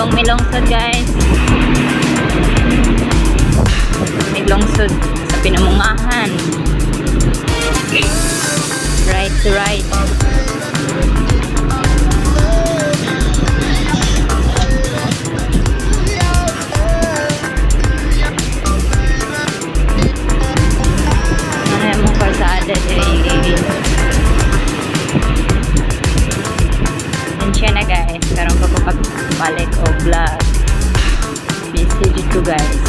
Padulong mi lungsod, guys. May lungsod sa Pinamungahan. Right to right. Ano yung kalsada diri? Pasensya na, guys. Karon pa ko pagbalik og vlog. Busy dito, guys.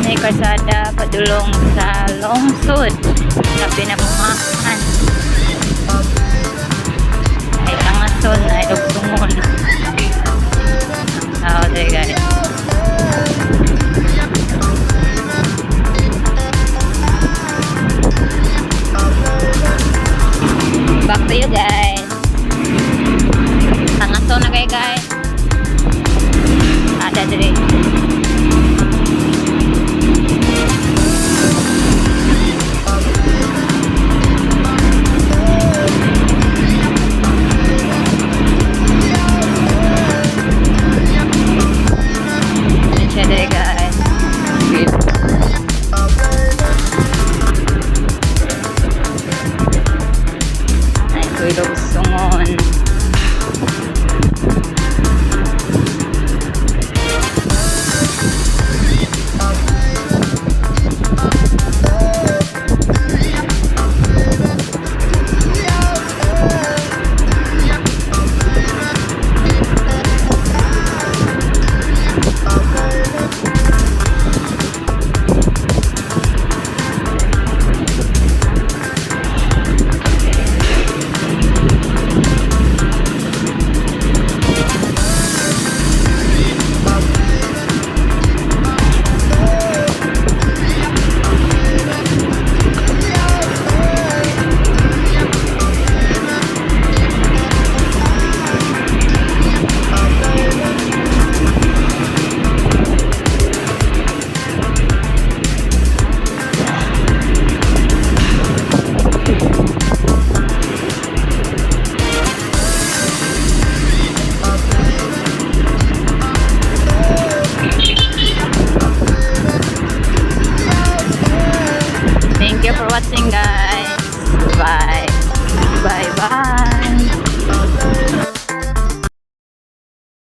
May kalsada padulong sa lungsod sa Pinamungahan. Ay tangason, ay dugtungon. Tao diri, guys.